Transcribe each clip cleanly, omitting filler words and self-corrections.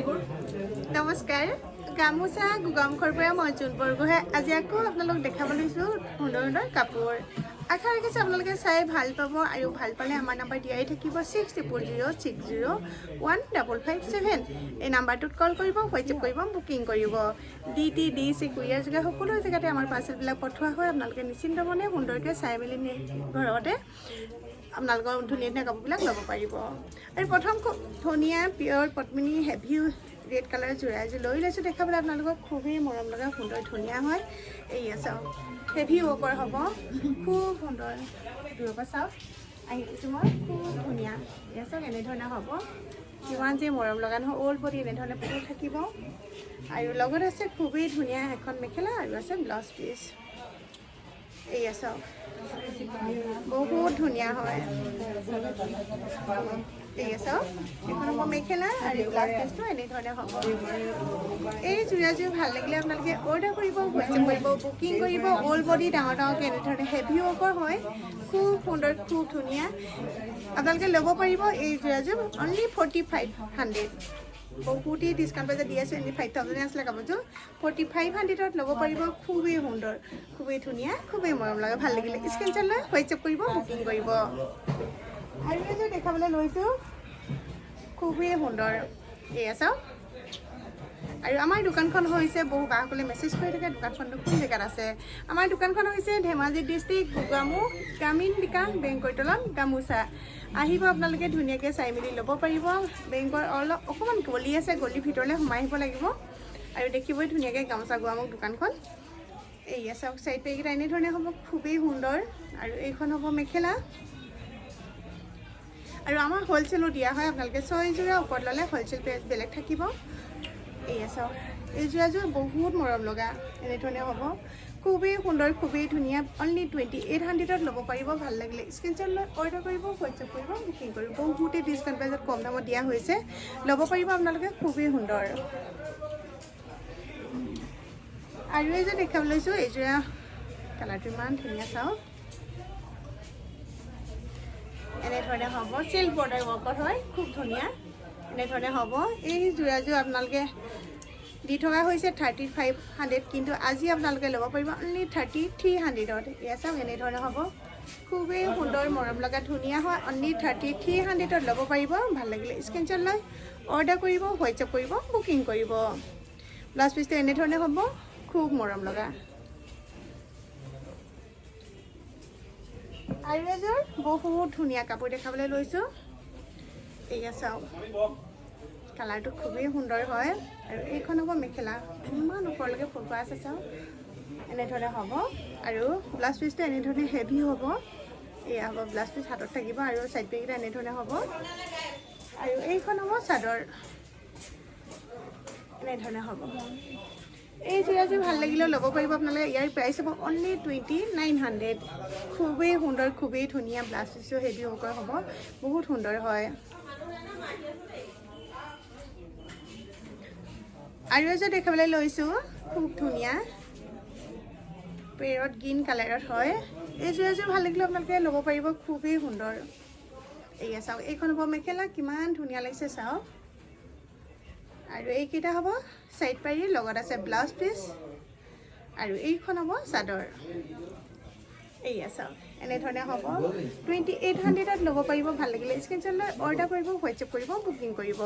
নমস্কাৰ। গামোচা গোগামুখৰ পৰা মই জোন বৰগোহাঁই। আজি আকৌ আপোনালোক দেখাব লৈছোঁ সুন্দৰ সুন্দৰ কাপোৰ। আশা ৰাখিছোঁ আপোনালোকে চাই ভাল পাব আৰু ভাল পালে আমাৰ নাম্বাৰ দিয়াই থাকিব 6000601557। এই নাম্বাৰটোত কল কৰিব, হোৱাটছএপ কৰিব, বুকিং কৰিব। DTDC courier যোগে সকলো জেগাতে আমাৰ পাৰ্চেলবিলাক পঠোৱা হয়। আপোনালোকে নিশ্চিন্ত মনে সুন্দৰকৈ চাই মেলি ঘৰতে আপোনালোকৰ ধুনীয়া ধুনীয়া কাপোৰবিলাক ল'ব পাৰিব। আৰু প্ৰথম খুব ধুনীয়া পিয়ৰ পদ্মিনী হেভি ৰেড কালাৰ যোৰা এযোৰ লৈ লৈছোঁ দেখাবলৈ আপোনালোকক। খুবেই মৰম লগা, সুন্দৰ, ধুনীয়া হয়। এইয়া চাওক, হেভি ৱৰ্কৰ হ'ব, খুব সুন্দৰ। দূৰৰ পৰা চাওক, আহি দিছোঁ মই। খুব ধুনীয়া। এয়া চাওক, এনেধৰণে হ'ব। কিমান যে মৰম লগা নহয়! অল বডি এনেধৰণে ফুল থাকিব আৰু লগত আছে খুবেই ধুনীয়া এখন মেখেলা আৰু আছে ব্লাউজ পিচ। এইয়া চাওক, বহুত ধুনীয়া হয়। এইয়া চাওক, এইখন হ'ব মেখেলা আৰু ব্লাউজ পিচটো এনেধৰণে হ'ব। এই যোৰাযোৰ ভাল লাগিলে আপোনালোকে অৰ্ডাৰ কৰিব, হোৱাটছএপ কৰিব, বুকিং কৰিব। অল বডি ডাঙৰ ডাঙৰকৈ এনেধৰণে হেভি ৱৰ্কৰ হয়। খুব সুন্দৰ, খুব ধুনীয়া। আপোনালোকে ল'ব পাৰিব এই যোৰাযোৰ অনলি 4500। বহুতেই ডিছকাউণ্ট প্ৰাইজত দি আছোঁ। এনেই 5000 আছিলে কাপোৰযোৰ, 4500ত ল'ব পাৰিব। খুবেই সুন্দৰ, খুবেই ধুনীয়া, খুবেই মৰম লগা। ভাল লাগিলে স্ক্ৰীনশ্বট লৈ হোৱাটছএপ কৰিব, বুকিং কৰিব। আৰু এযোৰ দেখাবলৈ লৈছোঁ, খুবেই সুন্দৰ। এয়া চাওক। আৰু আমাৰ দোকানখন হৈছে, বহু বাসকলে মেছেজ কৰি থাকে দোকানখনটো কোন জেগাত আছে। আমাৰ দোকানখন হৈছে ধেমাজি ডিষ্ট্ৰিক্ট, গোগামুখ, গ্ৰামীণ বিকাশ বেংকৰ তলত গামোচা। আহিব আপোনালোকে, ধুনীয়াকৈ চাই মেলি ল'ব পাৰিব। বেংকৰ অলপ অকণমান গলি আছে, গলিৰ ভিতৰলৈ সোমাই আহিব লাগিব আৰু দেখিবই ধুনীয়াকৈ গামোচা গোগামুখ দোকানখন। এইয়া চাওক, চাইড পেকেইটা এনেধৰণে হ'ব, খুবেই সুন্দৰ। আৰু এইখন হ'ব মেখেলা। আৰু আমাৰ হ'লচেলো দিয়া হয়। আপোনালোকে ছয়যোৰা ওপৰত ল'লে হ'লচেল প্ৰাইচ বেলেগ থাকিব। এইয়া চাওক, এই যোৰাযোৰ বহুত মৰম লগা। এনেধৰণে হ'ব, খুবেই সুন্দৰ, খুবেই ধুনীয়া। অনলি 2800ত ল'ব পাৰিব। ভাল লাগিলে স্ক্ৰীনশ্বট লৈ অৰ্ডাৰ কৰিব, হোৱাটছএপ কৰিব, বুকিং কৰিব। বহুতেই ডিছকাউণ্ট প্ৰাইজত কম দামত দিয়া হৈছে, ল'ব পাৰিব আপোনালোকে। খুবেই সুন্দৰ। আৰু এইযোৰ দেখাব লৈছোঁ, এইযোৰা কালাৰটো ইমান ধুনীয়া, চাওক। এনেধৰণে হ'ব, চিল্ক বৰ্ডাৰ ৱৰ্কত হয়, খুব ধুনীয়া। এনেধৰণে হ'ব। এই যোৰাযোৰ আপোনালোকে দি থকা হৈছে 3500, কিন্তু আজি আপোনালোকে ল'ব পাৰিব অনলি 3300ত। এয়া চাওক, এনেধৰণে হ'ব, খুবেই সুন্দৰ, মৰম লগা, ধুনীয়া হয়। অনলি 3300ত ল'ব পাৰিব। ভাল লাগিলে স্ক্ৰীনশ্বট লৈ অৰ্ডাৰ কৰিব, হোৱাটছএপ কৰিব, বুকিং কৰিব। ব্লাউজ পিচটো এনেধৰণে হ'ব, খুব মৰম লগা। আৰু এযোৰ বহুত ধুনীয়া কাপোৰ দেখাবলৈ লৈছোঁ। এয়া চাওক, কালাৰটো খুবেই সুন্দৰ হয়। আৰু এইখন হ'ব মেখেলা, ইমান ওপৰলৈকে ফুল কৰা আছে, চাওক। এনেধৰণে হ'ব আৰু ব্লাউজ পিচটো এনেধৰণে হেভি হ'ব। এয়া হ'ব ব্লাউজ পিচ, হাতত থাকিব আৰু চাইড পেকেইটা এনেধৰণে হ'ব। আৰু এইখন হ'ব চাদৰ, এনেধৰণে হ'ব। এই যোৰাযোৰ ভাল লাগিলেও ল'ব পাৰিব আপোনালোকে। ইয়াৰ প্ৰাইচ হ'ব অনলি 2900। খুবেই সুন্দৰ, খুবেই ধুনীয়া। ব্লাউজ পিচো হেভি ৱৰ্কৰ হ'ব, বহুত সুন্দৰ হয়। আৰু এযোৰ দেখাবলৈ লৈছোঁ, খুব ধুনীয়া, পেৰট গ্ৰীণ কালাৰত হয়। এই যোৰাযোৰ ভাল লাগিলে আপোনালোকে ল'ব পাৰিব, খুবেই সুন্দৰ। এয়া চাওক, এইখন হ'ব মেখেলা, কিমান ধুনীয়া লাগিছে চাওক। আৰু এইকেইটা হ'ব চাইড পাৰি, লগত আছে ব্লাউজ পিচ। আৰু এইখন হ'ব চাদৰ। এইয়া চাওক, এনেধৰণে হ'ব। 2800ত ল'ব পাৰিব। ভাল লাগিলে স্ক্ৰীনশ্বট লৈ অৰ্ডাৰ কৰিব, হোৱাটছএপ কৰিব, বুকিং কৰিব।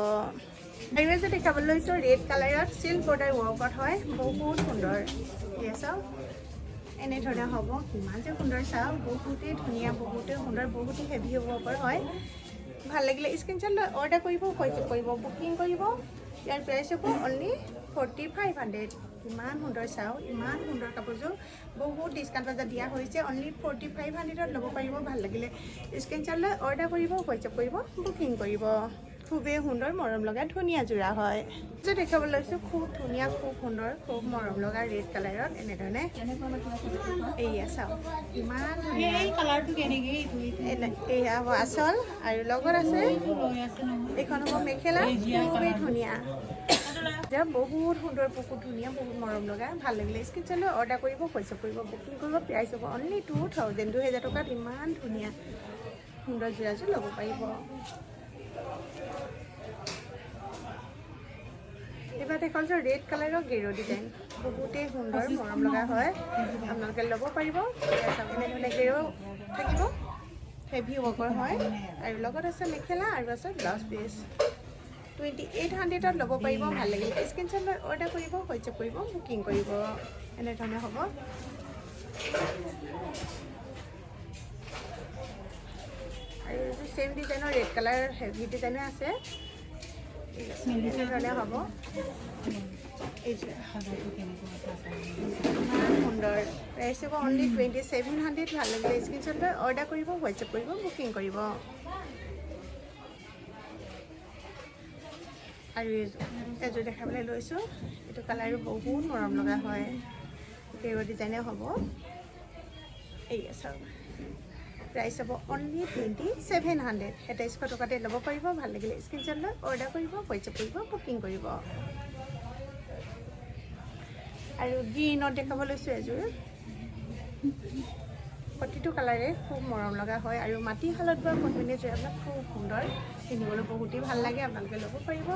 আৰু এযোৰ দেখাবলৈ লৈছোঁ, ৰেড কালাৰত চিল্ক বৰ্ডাৰ ৱৰ্কত হয়, বহুত সুন্দৰ। এয়া চাওক, এনেধৰণে হ'ব। কিমান যে সুন্দৰ চাওক, বহুতেই ধুনীয়া, বহুতেই সুন্দৰ, বহুতেই হেভি ৱৰ্কৰ হয়। ভাল লাগিলে স্ক্ৰীনশ্বট লৈ অৰ্ডাৰ কৰিব, হোৱাটছএপ কৰিব, বুকিং কৰিব। ইয়াৰ প্ৰাইচ হ'ব অনলি 4500। কিমান সুন্দৰ চাওক, ইমান সুন্দৰ কাপোৰযোৰ, বহুত ডিছকাউণ্ট প্ৰাইজত দিয়া হৈছে। অনলি 4500ত ল'ব পাৰিব। ভাল লাগিলে স্ক্ৰীনশ্বট লৈ অৰ্ডাৰ কৰিব, হোৱাটছএপ কৰিব, বুকিং কৰিব। খুবেই সুন্দৰ, মৰম লগা, ধুনীয়া যোৰা হয়। যে দেখাব লৈছোঁ, খুব ধুনীয়া, খুব সুন্দৰ, খুব মৰম লগা ৰেড কালাৰত এনেধৰণে। এইয়া চাওক, ইমান ধুনীয়া। এই কালাৰটো কেনেকে? এইয়া হ'ব আচল আৰু লগত আছে এইখন হ'ব মেখেলা, খুবেই ধুনীয়া, বহুত সুন্দৰ, বহুত ধুনীয়া, বহুত মৰম লগা। ভাল লাগিলে স্ক্ৰীনশ্বট লৈ অৰ্ডাৰ কৰিব, হোৱাটছএপ কৰিব, বুকিং কৰিব। প্ৰাইচ হ'ব অনলি 2000। 2000 টকাত ইমান ধুনীয়া সুন্দৰ যোৰাযোৰ ল'ব পাৰিব। এইবাৰ দেখাইছোঁ ৰেড কালাৰৰ গেৰ ডিজাইন, বহুতেই সুন্দৰ মৰম লগা হয়, আপোনালোকে ল'ব পাৰিব। এনেধৰণে গেৰ থাকিব, হেভি ৱৰ্কৰ হয় আৰু লগত আছে মেখেলা আৰু আছে ব্লাউজ পিচ। 2800ত ল'ব পাৰিব। ভাল লাগিলে স্ক্ৰীনশ্বট লৈ অৰ্ডাৰ কৰিব, হোৱাটছএপ কৰিব, বুকিং কৰিব। এনেধৰণে হ'ব। আৰু এইটো ছেইম ডিজাইনৰ ৰেড কালাৰ হেভি ডিজাইনে আছে, এনেধৰণে হ'ব। ইমান সুন্দৰ, প্ৰাইচ হ'ব অনলি 2700। ভাল লাগিলে স্ক্ৰীনশ্বট লৈ অৰ্ডাৰ কৰিব, হোৱাটছএপ কৰিব, বুকিং কৰিব। আৰু এযোৰ দেখাবলৈ লৈছোঁ, এইটো কালাৰো বহুত মৰম লগা হয়, গেৰ ডিজাইনে হ'ব। এইয়া চাওক, প্ৰাইচ হ'ব অনলি 2700, 2700 টকাতে ল'ব পাৰিব। ভাল লাগিলে স্ক্ৰীনশ্বট লৈ অৰ্ডাৰ কৰিব, হোৱাটছএপ কৰিব, বুকিং কৰিব। আৰু গ্ৰীণত দেখাব লৈছোঁ এযোৰ, প্ৰতিটো কালাৰে খুব মৰম লগা হয় আৰু মাটিশালত বোৱা পদ্মিনী যোৰাবিলাক খুব সুন্দৰ, পিন্ধিবলৈ বহুতেই ভাল লাগে, আপোনালোকে ল'ব পাৰিব।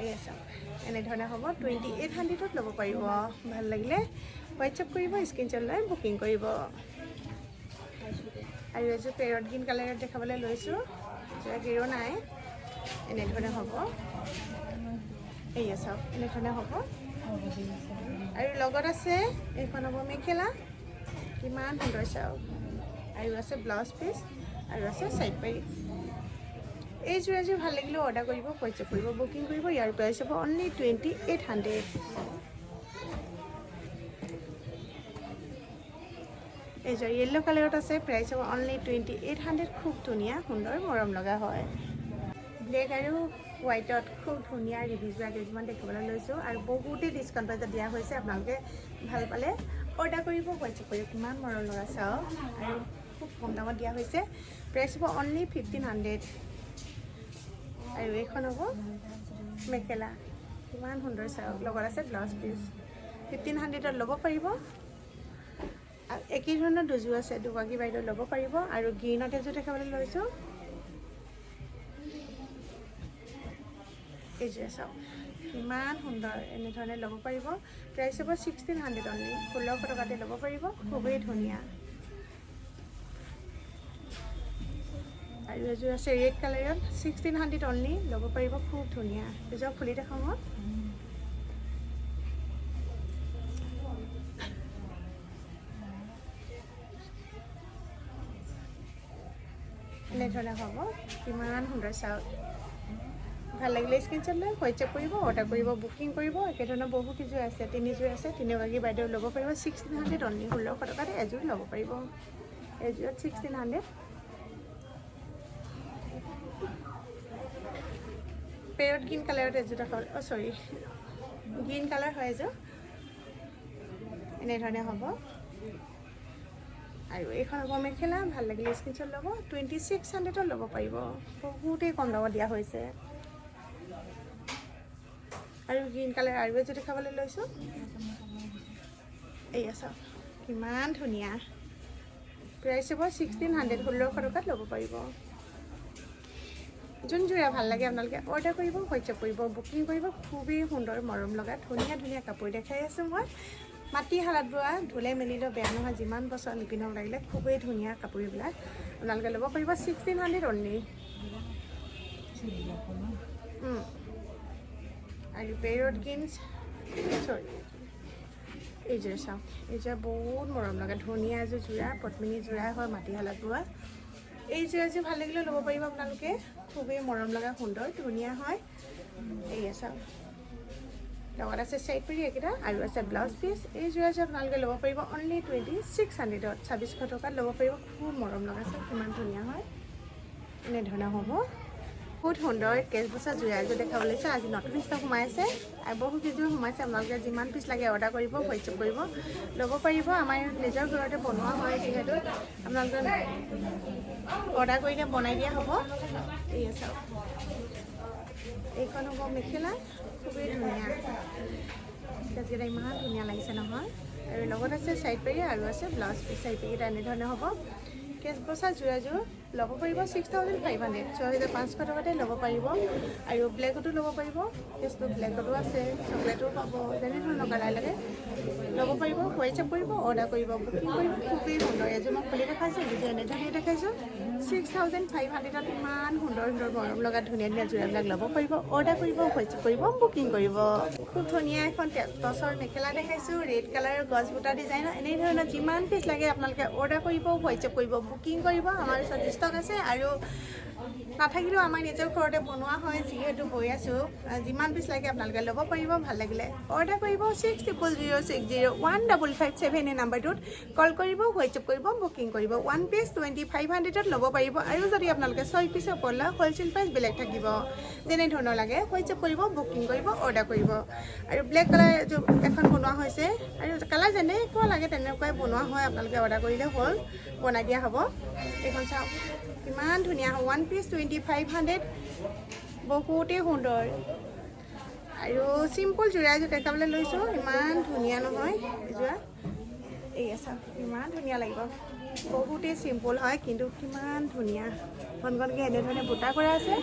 এয়া চাওক, এনেধৰণে হ'ব, 2800ত ল'ব পাৰিব। ভাল লাগিলে হোৱাটছএপ কৰিব, স্ক্ৰীনশ্বট লৈ বুকিং কৰিব। আৰু এযোৰ পেৰট গ্ৰীণ কালাৰত দেখাবলৈ লৈছোঁ, যোৰা গেৰো নাই, এনেধৰণে হ'ব। এয়া চাওক, এনেধৰণে হ'ব। আৰু লগত আছে এইখন হ'ব মেখেলা, কিমান সুন্দৰ চাওক। আৰু আছে ব্লাউজ পিচ আৰু আছে চাইড পাৰি। এই যোৰাযোৰ ভাল লাগিলেও অৰ্ডাৰ কৰিব, হোৱাটছএপ কৰিব, বুকিং কৰিব। ইয়াৰ প্ৰাইচ হ'ব অনলি 2800। এইযোৰ য়েল্ল' কালাৰত আছে, প্ৰাইচ হ'ব অনলি 2800। খুব ধুনীয়া সুন্দৰ মৰম লগা হয়। ব্লেক আৰু হোৱাইটত খুব ধুনীয়া ৰিভিউ যোৰা কেইযোৰমান দেখিবলৈ লৈছোঁ আৰু বহুতেই ডিছকাউণ্ট প্ৰাইজত দিয়া হৈছে, আপোনালোকে ভাল পালে অৰ্ডাৰ কৰিব, হোৱাটছএপ কৰিব। কিমান মৰম লগা চাওক আৰু খুব কম দামত দিয়া হৈছে, প্ৰাইচ হ'ব অনলি 1500। আৰু এইখন হ'ব মেখেলা, কিমান সুন্দৰ চাওক, লগত আছে ব্লাউজ পিচ। 1500ত ল'ব পাৰিব। আৰু একেই ধৰণৰ দুযোৰ আছে, দুগৰাকী বাইদেউ ল'ব পাৰিব। আৰু গ্ৰীণত এযোৰ দেখাবলৈ লৈছোঁ, এইযোৰ চাওক কিমান সুন্দৰ, এনেধৰণে ল'ব পাৰিব। প্ৰাইচ হ'ব 1600 অনলি, 1600 টকাতে ল'ব পাৰিব, খুবেই ধুনীয়া। আৰু এযোৰ আছে ৰেড কালাৰত, 1600 অনলি ল'ব পাৰিব, খুব ধুনীয়া। এযোৰ খুলি দেখাওঁ মই। এনেধৰণে হ'ব, কিমান সুন্দৰ চাওক। ভাল লাগিলে স্ক্ৰীনশ্বট লৈ হোৱাটছএপ কৰিব, অৰ্ডাৰ কৰিব, বুকিং কৰিব। একেধৰণৰ বহু কেইযোৰ আছে, তিনিযোৰ আছে, তিনিগৰাকী বাইদেউ ল'ব পাৰিব। 1600 অনলি, 1600 টকাতে এযোৰ ল'ব পাৰিব। এযোৰত 1600। পেৰট গ্ৰীণ কালাৰত এযোৰ দেখা, অ' চৰি, গ্ৰীণ কালাৰ হয় এযোৰ, এনেধৰণে হ'ব। আৰু এইখন হ'ব মেখেলা, ভাল লাগিলে স্ক্ৰীনশ্বট ল'ব। 2600ত ল'ব পাৰিব, বহুতেই কম দামত দিয়া হৈছে। আৰু গ্ৰীণ কালাৰ আৰু এযোৰ দেখাবলৈ লৈছোঁ, এইয়া চাওক কিমান ধুনীয়া। প্ৰাইচ হ'ব 1600, 1600 টকাত ল'ব পাৰিব। যোন যোৰা ভাল লাগে আপোনালোকে অৰ্ডাৰ কৰিব, হোৱাটছএপ কৰিব, বুকিং কৰিব। খুবেই সুন্দৰ মৰম লগা ধুনীয়া ধুনীয়া কাপোৰ দেখাই আছোঁ মই। মাটিশালত বোৱা, ধুলে মেলিলেও বেয়া নহয়, যিমান বছৰ নিপিন্ধক লাগিলে খুবেই ধুনীয়া কাপোৰবিলাক আপোনালোকে ল'ব পাৰিব। 1600 অনলি। আৰু পেৰট গ্ৰীণ, চৰি, এইযোৰ চাওক, এইযোৰ বহুত মৰম লগা ধুনীয়া এযোৰ যোৰা, পদ্মিনী যোৰা হয়, মাটিশালত বোৱা। এই যোৰাযোৰ ভাল লাগিলেও ল'ব পাৰিব আপোনালোকে, খুবেই মৰম লগা সুন্দৰ ধুনীয়া হয়। এইয়া চাওক, লগত আছে চাইড পাৰি এইকেইটা আৰু আছে ব্লাউজ পিচ। এই যোৰাযোৰ আপোনালোকে ল'ব পাৰিব অনলি 2600ত, 2600 টকাত ল'ব পাৰিব। খুব মৰম লগা চাওক, কিমান ধুনীয়া হয়, এনেধৰণৰ হ'ব। বহুত সুন্দৰ কেচবচা যোৰা এযোৰ দেখাব লৈছোঁ। আজি নতুন ষ্টক সোমাই আছে আৰু বহু কেইযোৰ সোমাইছে, আপোনালোকে যিমান পিচ লাগে অৰ্ডাৰ কৰিব, হোৱাটছএপ কৰিব, ল'ব পাৰিব। আমাৰ নিজৰ ঘৰতে বনোৱা হয় যিহেতু, আপোনালোকে অৰ্ডাৰ কৰিলে বনাই দিয়া হ'ব। এইয়া চাওক, এইখন হ'ব মেখেলা, খুবেই ধুনীয়া। কেচকেইটা ইমান ধুনীয়া লাগিছে নহয়। আৰু লগত আছে চাইড পাৰি আৰু আছে ব্লাউজ পিচ। চাইড পাৰিকেইটা এনেধৰণে হ'ব। কেচবচা যোৰাযোৰ ল'ব পাৰিব 6500, 6500 টকাতে ল'ব পাৰিব। আৰু ব্লেকতো ল'ব পাৰিব, কেছটো ব্লেকতো আছে, চকলেটো পাব, যেনেধৰণৰ কালাৰ লাগে ল'ব পাৰিব। হোৱাটছএপ কৰিব, অৰ্ডাৰ কৰিব, বুকিং কৰিব। খুবেই সুন্দৰ। এযোৰ মই খুলি দেখাইছোঁ, দুযোৰ এনেধৰণে দেখাইছোঁ। 6500ত ইমান সুন্দৰ সুন্দৰ মৰম লগা ধুনীয়া ধুনীয়া যোৰাবিলাক ল'ব পাৰিব। অৰ্ডাৰ কৰিব, হোৱাটছএপ কৰিব, বুকিং কৰিব। খুব ধুনীয়া এখন টচৰ মেখেলা দেখাইছোঁ, ৰেড কালাৰৰ গছ বুটা ডিজাইনৰ। এনেধৰণৰ যিমান পিচ লাগে আপোনালোকে অৰ্ডাৰ কৰিব, হোৱাটছএপ কৰিব, বুকিং কৰিব। আমাৰ ওচৰত ষ্টক আছে আৰু নাথাকিলেও আমাৰ নিজৰ ঘৰতে বনোৱা হয়, যিহেতু বৈ আছোঁ। যিমান পিচ লাগে আপোনালোকে ল'ব পাৰিব। ভাল লাগিলে অৰ্ডাৰ কৰিব। 6000601557 এই নাম্বাৰটোত কল কৰিব, হোৱাটছএপ কৰিব, বুকিং কৰিব। ওৱান পিচ 2500ত ল'ব পাৰিব। আৰু যদি আপোনালোকে 6 পিচৰ ওপৰত লয়, হ'লচেল প্ৰাইচ বেলেগ থাকিব। যেনেধৰণৰ লাগে হোৱাটছএপ কৰিব, বুকিং কৰিব, অৰ্ডাৰ কৰিব। আৰু ব্লেক কালাৰ এযোৰ এখন বনোৱা হৈছে আৰু কালাৰ যেনেকুৱা লাগে তেনেকুৱাই বনোৱা হয়। আপোনালোকে অৰ্ডাৰ কৰিলে হ'ল, বনাই দিয়া হ'ব। এইখন চাওক কিমান ধুনীয়া, ওৱান পিচ 2500, বহুতেই সুন্দৰ। আৰু চিম্পল যোৰা এযোৰ দেখাবলৈ লৈছোঁ, ইমান ধুনীয়া নহয় যোৰা। এইয়া চাওক ইমান ধুনীয়া লাগিব, বহুতেই চিম্পল হয় কিন্তু কিমান ধুনীয়া। ঘন ঘনকৈ এনেধৰণে বুটা কৰা আছে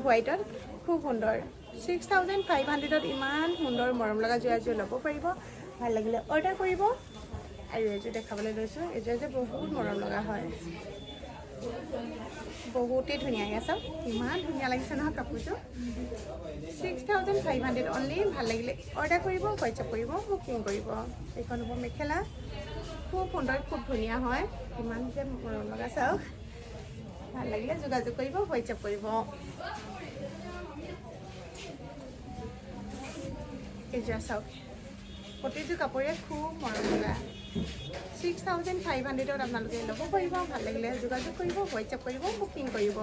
হোৱাইটত, খুব সুন্দৰ। 6500ত ইমান সুন্দৰ মৰম লগা যোৰা এযোৰ ল'ব পাৰিব। ভাল লাগিলে অৰ্ডাৰ কৰিব। আৰু এযোৰ দেখাবলৈ লৈছোঁ, এযোৰ যে বহুত মৰম লগা হয়, বহুতেই ধুনীয়া। এয়া চাওক ইমান ধুনীয়া লাগিছে নহয় কাপোৰযোৰ। 6500 অনলি। ভাল লাগিলে অৰ্ডাৰ কৰিব, হোৱাটছএপ কৰিব, বুকিং কৰিব। এইখন হ'ব মেখেলা, খুব সুন্দৰ, খুব ধুনীয়া হয়, ইমান যে মৰম লগা চাওক। ভাল লাগিলে যোগাযোগ কৰিব, হোৱাটছএপ কৰিব। এইযোৰা চাওক, প্ৰতিযোৰ কাপোৰে খুব মৰম লগা। 6500ত আপোনালোকে ল'ব পাৰিব। ভাল লাগিলে যোগাযোগ কৰিব, হোৱাটছএপ কৰিব, বুকিং কৰিব।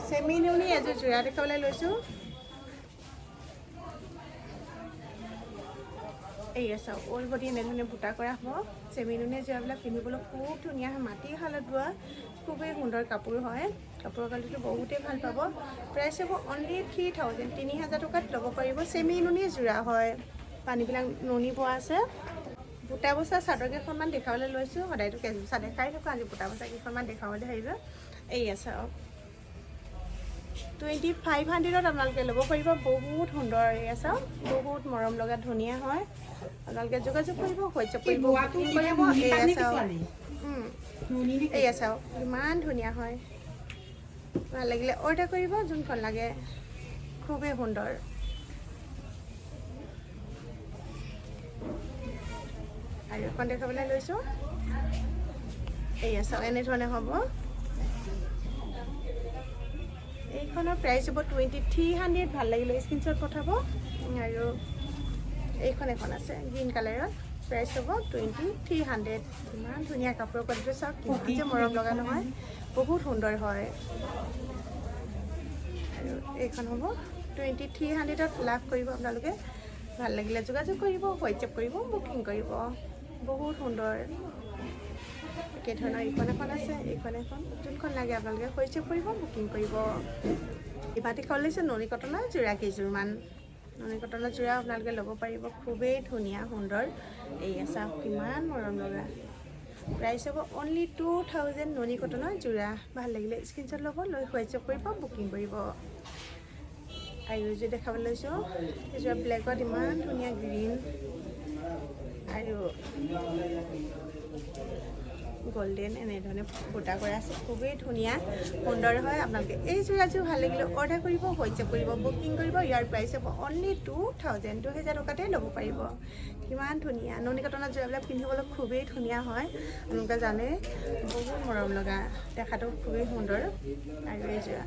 চেমি নুনি এযোৰ যোৰা দেখাবলৈ লৈছোঁ। এইয়া চাওক, অল বডি এনেধৰণে বুটা কৰা হ'ব। চেমি নুনি যোৰাবিলাক পিন্ধিবলৈ খুব ধুনীয়া হয়, মাটি শালত বোৱা খুবেই সুন্দৰ কাপোৰ হয়। কাপোৰৰ কোৱালিটিটো বহুতেই ভাল পাব। প্ৰাইচ হ'ব অনলি 3000, 3000 টকাত ল'ব পাৰিব। চেমি নুনি যোৰা হয়, পানীবিলাক নুনি পোৱা আছে। বুটা বচা চাদৰ কেইখনমান দেখাবলৈ লৈছোঁ। সদায়তো কেঁচ বচা দেখাই থাকোঁ, আজি বুটা বচা কেইখনমান দেখাবলৈ ভাবিছোঁ। এইয়া চাওক, 2500ত আপোনালোকে ল'ব পাৰিব। বহুত সুন্দৰ, এয়া চাওক, বহুত মৰম লগা ধুনীয়া হয়। আপোনালোকে যোগাযোগ কৰিব, হোৱাটছএপ কৰিব, বুকিং কৰিব। এয়া চাওক, এয়া চাওক ইমান ধুনীয়া হয়। ভাল লাগিলে অৰ্ডাৰ কৰিব, যোনখন লাগে, খুবেই সুন্দৰ। আৰু এখন দেখাবলৈ লৈছোঁ। এয়া চাওক এনেধৰণে হ'ব। এইখনৰ প্ৰাইচ হ'ব 2300। ভাল লাগিলে স্ক্ৰীনশ্বট পঠাব। আৰু এইখন এখন আছে গ্ৰীণ কালাৰত, প্ৰাইচ হ'ব 2300। ইমান ধুনীয়া কাপোৰৰ কোৱালিটিটো চাওক, কিমান যে মৰম লগা নহয়, বহুত সুন্দৰ হয়। আৰু এইখন হ'ব 2300ত লাভ কৰিব আপোনালোকে। ভাল লাগিলে যোগাযোগ কৰিব, হোৱাটছএপ কৰিব, বুকিং কৰিব। বহুত সুন্দৰ। একেধৰণৰ এইখন এখন আছে, এইখন এখন, যোনখন লাগে আপোনালোকে হোৱাটছএপ কৰিব, বুকিং কৰিব। ইমান দেখাবলৈ লৈছোঁ নুনি কটনৰ যোৰা কেইযোৰমান। নুনি কটনৰ যোৰা আপোনালোকে ল'ব পাৰিব, খুবেই ধুনীয়া সুন্দৰ। এইয়া চাওক কিমান মৰম লগা। প্ৰাইচ হ'ব অনলি 2000 নুনি কটনৰ যোৰা। ভাল লাগিলে স্ক্ৰীনশ্বট ল'ব, লৈ হোৱাটছএপ কৰিব, বুকিং কৰিব। আৰু এযোৰ দেখাবলৈ লৈছোঁ, এইযোৰা ব্লেকত ইমান ধুনীয়া গ্ৰীণ আৰু গল্ডেন এনেধৰণে বুটা কৰা আছে, খুবেই ধুনীয়া সুন্দৰ হয়। আপোনালোকে এই যোৰাযোৰ ভাল লাগিলে অৰ্ডাৰ কৰিব, হোৱাটছএপ কৰিব, বুকিং কৰিব। ইয়াৰ প্ৰাইচ হ'ব অনলি 2000, 2000 টকাতে ল'ব পাৰিব। কিমান ধুনীয়া নুনি কটনৰ যোৰাবিলাক পিন্ধিবলৈ খুবেই ধুনীয়া হয়, আপোনালোকে জানে, বহুত মৰম লগা, দেখাটো খুবেই সুন্দৰ। আৰু এই যোৰা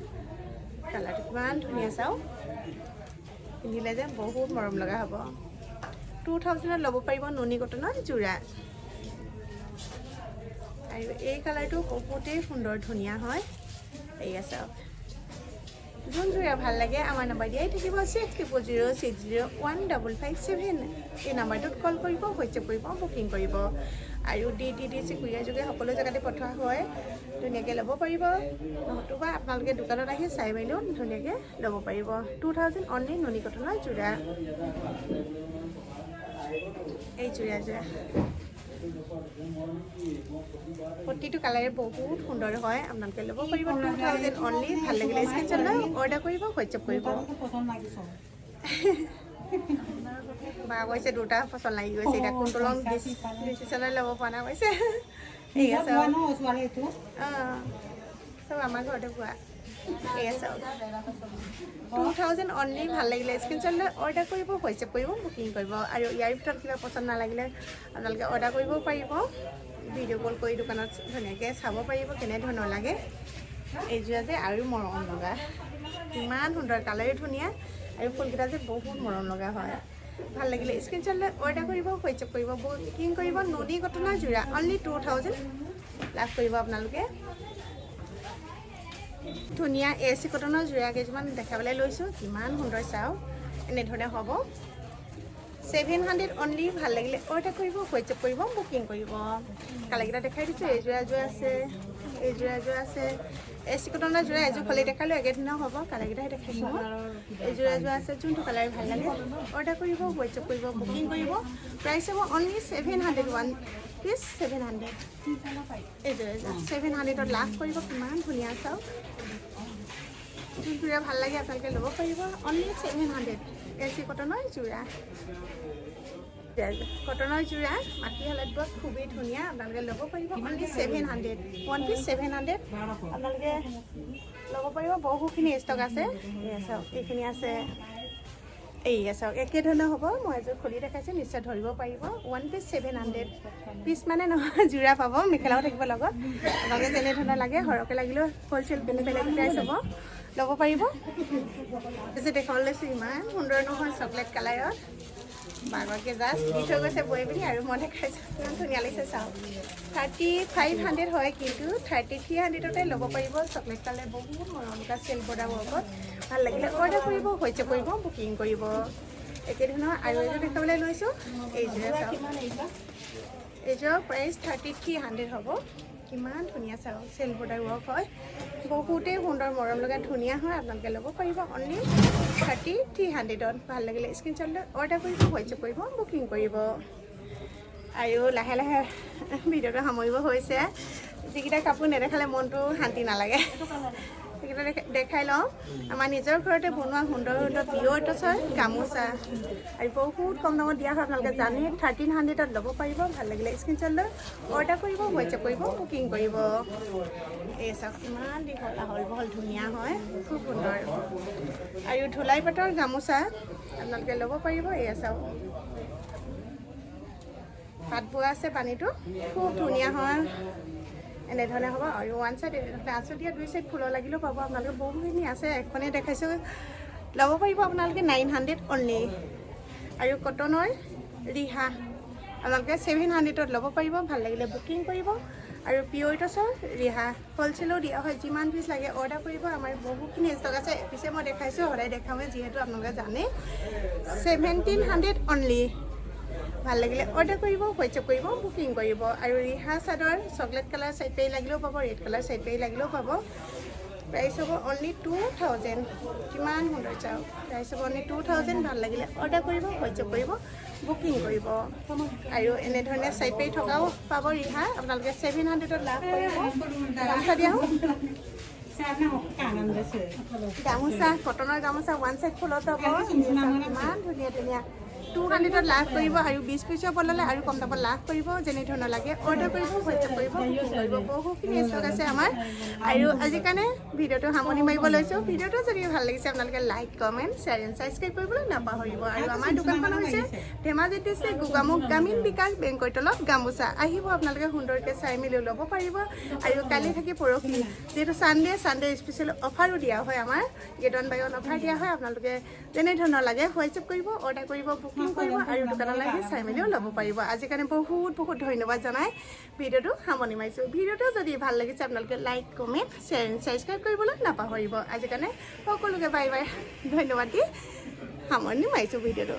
কালাৰটো কিমান ধুনীয়া চাওক, পিন্ধিলে যে বহুত মৰম লগা হ'ব। 2000ত ল'ব পাৰিব নুনি কটনৰ যোৰা। আৰু এই কালাৰটো বহুতেই সুন্দৰ ধুনীয়া হয়। এইয়া চাওক, যোন যোৰা ভাল লাগে আমাৰ নাম্বাৰ দিয়াই থাকিব 6000601557। এই নাম্বাৰটোত কল কৰিব, হোৱাটছএপ কৰিব, বুকিং কৰিব। আৰু DTDC courier যোগে সকলো জেগাতে পঠোৱা হয়, ধুনীয়াকৈ ল'ব পাৰিব। নতুবা আপোনালোকে দোকানত আহি চাই মেলিও ধুনীয়াকৈ ল'ব পাৰিব। 2000 অনলি নুনি কটনৰ যোৰা। এই যোৰা যোৰা প্ৰতিটো কালাৰে বহুত সুন্দৰ হয়। আপোনালোকে ল'ব পাৰিব 2000 অনলি। ভাল লাগিলে স্ক্ৰীনশ্বট লৈ অৰ্ডাৰ কৰিব, হোৱাটছএপ কৰিব। পচন্দ লাগিছে। বা কৈছে দুটা পচন্দ লাগি গৈছে, এতিয়া কোনটো ল'ম ডিচিশ্যনে ল'ব পৰা নাই কৈছে। ঠিক আছে। ন ছোৱালী এইটো। অঁ, চব আমাৰ ঘৰতে পোৱা। এয়া চাওক, 2000 অনলি। ভাল লাগিলে স্ক্ৰীনশ্বট লৈ অৰ্ডাৰ কৰিব, হোৱাটছএপ কৰিব, বুকিং কৰিব। আৰু ইয়াৰ ভিতৰত কিবা পচন্দ নালাগিলে আপোনালোকে অৰ্ডাৰ কৰিব পাৰিব। ভিডিঅ' কল কৰি দোকানত ধুনীয়াকৈ চাব পাৰিব কেনেধৰণৰ লাগে। এইযোৰা যে আৰু মৰম লগা, ইমান সুন্দৰ কালাৰো ধুনীয়া আৰু ফুলকেইটা যে বহুত মৰম লগা হয়। ভাল লাগিলে স্ক্ৰীনশ্বট লৈ অৰ্ডাৰ কৰিব, হোৱাটছএপ কৰিব, বুকিং কৰিব। নুনি কটনৰ যোৰা অনলি 2000 লাভ কৰিব আপোনালোকে। ধুনীয়া এ চি কটনৰ যোৰা কেইযোৰমান দেখাবলৈ লৈছোঁ। কিমান সুন্দৰ চাওক, এনেধৰণে হ'ব, 700 অনলি। ভাল লাগিলে অৰ্ডাৰ কৰিব, হোৱাটছএপ কৰিব, বুকিং কৰিব। কালাৰকেইটা দেখাই দিছোঁ। এইযোৰা এযোৰ আছে, এইযোৰা এযোৰ আছে। এ চি কটনৰ যোৰা এযোৰ খুলি দেখালোঁ, একেদিনা হ'ব। কালাৰকেইটাহে দেখাইছোঁ মই। এইযোৰা এযোৰ আছে। যোনটো কালাৰ ভাল লাগে অৰ্ডাৰ কৰিব, হোৱাটছএপ কৰিব, বুকিং কৰিব। প্ৰাইচ হ'ব অনলি 700, ওৱান পিচ 700। এইযোৰ এযোৰ 700ত লাভ কৰিব। কিমান ধুনীয়া চাওক। যোনযোৰা ভাল লাগে আপোনালোকে ল'ব পাৰিব, অনলি 700। এ চি কটনৰ যোৰা, কটনৰ যোৰা মাটিশালত বোৱা, খুবেই ধুনীয়া। আপোনালোকে ল'ব পাৰিব only 700, one piece 700। আপোনালোকে ল'ব পাৰিব। বহুখিনি ষ্টক আছে। এয়া চাওক, এইখিনি আছে। এইয়া চাওক, একেধৰণৰ হ'ব। মই এযোৰ খুলি দেখাইছোঁ, নিশ্চয় ধৰিব পাৰিব। One piece 700। পিচ মানে নহয়, যোৰা পাব, মেখেলাও থাকিব লগত। আপোনালোকে যেনেধৰণৰ লাগে, সৰহকৈ লাগিলেও হ'লচেল বেলেগ বেলেগ প্ৰাইচ হ'ব, ল'ব পাৰিব। যে দেখাবলৈ লৈছোঁ, ইমান সুন্দৰ নহয় চকলেট কালাৰত। বাগকে জাষ্ট দি থৈ গৈছে বৈ পিনি আৰু মই দেখাইছোঁ। কিমান ধুনীয়া লাগিছে চাওক। 3500 হয়, কিন্তু 3300তে ল'ব পাৰিব। চকলেট কালাৰ, বহুত মৰম লগা, চেল্ফ বৰ্ডাৰ ৱৰ্কত। ভাল লাগিলে অৰ্ডাৰ কৰিব, হোৱাটছএপ কৰিব, বুকিং কৰিব। একেধৰণৰ আৰু এযোৰ দেখাবলৈ লৈছোঁ। এইযোৰে চাওক, এইযোৰৰ প্ৰাইচ 3300 হ'ব। কিমান ধুনীয়া চাওক, চেল্ফ বৰ্ডাৰ ৱৰ্ক হয়, বহুতেই সুন্দৰ, মৰম লগা, ধুনীয়া হয়। আপোনালোকে ল'ব পাৰিব অনলি 3300ত। ভাল লাগিলে স্ক্ৰীনশ্বট লৈ অৰ্ডাৰ কৰিব, হোৱাটছএপ কৰিব, বুকিং কৰিব। আৰু লাহে লাহে ভিডিঅ'টো সামৰিব হৈছে। যিকেইটা কাপোৰ নেদেখালে মনটো শান্তি নালাগে, সেইকেইটা দেখাই লওঁ। আমাৰ নিজৰ ঘৰতে বনোৱা সুন্দৰ সুন্দৰ পিয়ৰ টচৰ গামোচা আৰু বহুত কম দামত দিয়া হয়, আপোনালোকে জানে। 1300ত ল'ব পাৰিব। ভাল লাগিলে স্ক্ৰীনশ্বট লৈ অৰ্ডাৰ কৰিব, হোৱাটছএপ কৰিব, বুকিং কৰিব। এই চাওক, কিমান দীঘল, আহল বহল, ধুনীয়া হয়, খুব সুন্দৰ। আৰু ধুলাই পাটৰ গামোচা আপোনালোকে ল'ব পাৰিব। এয়া চাওক, পাত বোৱা আছে পানীটো, খুব ধুনীয়া হয়। এনেধৰণে হ'ব আৰু ওৱান চাইড এনেধৰণে আঁচল দিয়া, দুই চাইড ফুলৰ লাগিলেও পাব আপোনালোকে। বহুখিনি আছে, এখনেই দেখাইছোঁ। ল'ব পাৰিব আপোনালোকে 900 অনলি। আৰু কটনৰ ৰিহা আপোনালোকে 700ত ল'ব পাৰিব। ভাল লাগিলে বুকিং কৰিব। আৰু পিয়ৰ টচৰ ৰিহা হ'লচেলো দিয়া হয়। যিমান পিচ লাগে অৰ্ডাৰ কৰিব। আমাৰ বহুখিনি ষ্টক আছে। পিছে মই দেখাইছোঁ, সদায় দেখাওঁৱে যিহেতু আপোনালোকে জানে। 1700 অনলি। ভাল লাগিলে অৰ্ডাৰ কৰিব, হোৱাটছএপ কৰিব, বুকিং কৰিব। আৰু ৰিহা চাদৰ চকলেট কালাৰ চাইড পাৰি লাগিলেও পাব, ৰেড কালাৰ চাইড পাৰি লাগিলেও পাব। প্ৰাইচ হ'ব অনলি 2000। কিমান সুন্দৰ চাওক। প্ৰাইচ হ'ব অনলি 2000। ভাল লাগিলে অৰ্ডাৰ কৰিব, হোৱাটছএপ কৰিব, বুকিং কৰিব। আৰু এনেধৰণে চাইড পাৰি থকাও পাব ৰিহা, আপোনালোকে 700ত লাভ কৰিব। গামোচা দিয়া হওক। গামোচা, কটনৰ গামোচা ওৱান চাইড ফুলত হ'ব। কিমান ধুনীয়া ধুনীয়া, 200ত লাভ কৰিব। আৰু 20 পিচৰ ল'লে আৰু কম দামত লাভ কৰিব। যেনেধৰণৰ লাগে অৰ্ডাৰ কৰিব, হোৱাটছএপ কৰিব, বুকিং কৰিব। বহুখিনি ষ্টক আছে আমাৰ। আৰু আজিৰ কাৰণে ভিডিঅ'টো সামৰণি মাৰিব লৈছোঁ। ভিডিঅ'টো যদি ভাল লাগিছে, আপোনালোকে like, comment, share and subscribe কৰিবলৈ নাপাহৰিব। আৰু আমাৰ দোকানখন হৈছে ধেমাজি ডিষ্ট্ৰিক্ট, গোগামুখ গ্ৰামীণ বিকাশ বেংকৰ তলত গামোচা। আহিব আপোনালোকে, সুন্দৰকৈ চাই মেলি ল'ব পাৰিব। আৰু কালি থাকি পৰহি যিহেতু ছানডে, ছানডে স্পেচিয়েল অফাৰো দিয়া হয়। আমাৰ get one buy one offer দিয়া হয়। আপোনালোকে যেনেধৰণৰ লাগে হোৱাটছএপ কৰিব, অৰ্ডাৰ কৰিব, বুকিং কৰিব আৰু দোকানলৈ আহি চাই মেলিও ল'ব পাৰিব। আজিৰ কাৰণে বহুত বহুত ধন্যবাদ জনাই ভিডিঅ'টো সামৰণি মাৰিছোঁ। ভিডিঅ'টো যদি ভাল লাগিছে, আপোনালোকে like, comment, share and subscribe কৰিবলৈ নাপাহৰিব। আজিৰ কাৰণে সকলোকে বাই বাই, ধন্যবাদ দি সামৰণি মাৰিছোঁ ভিডিঅ'টো।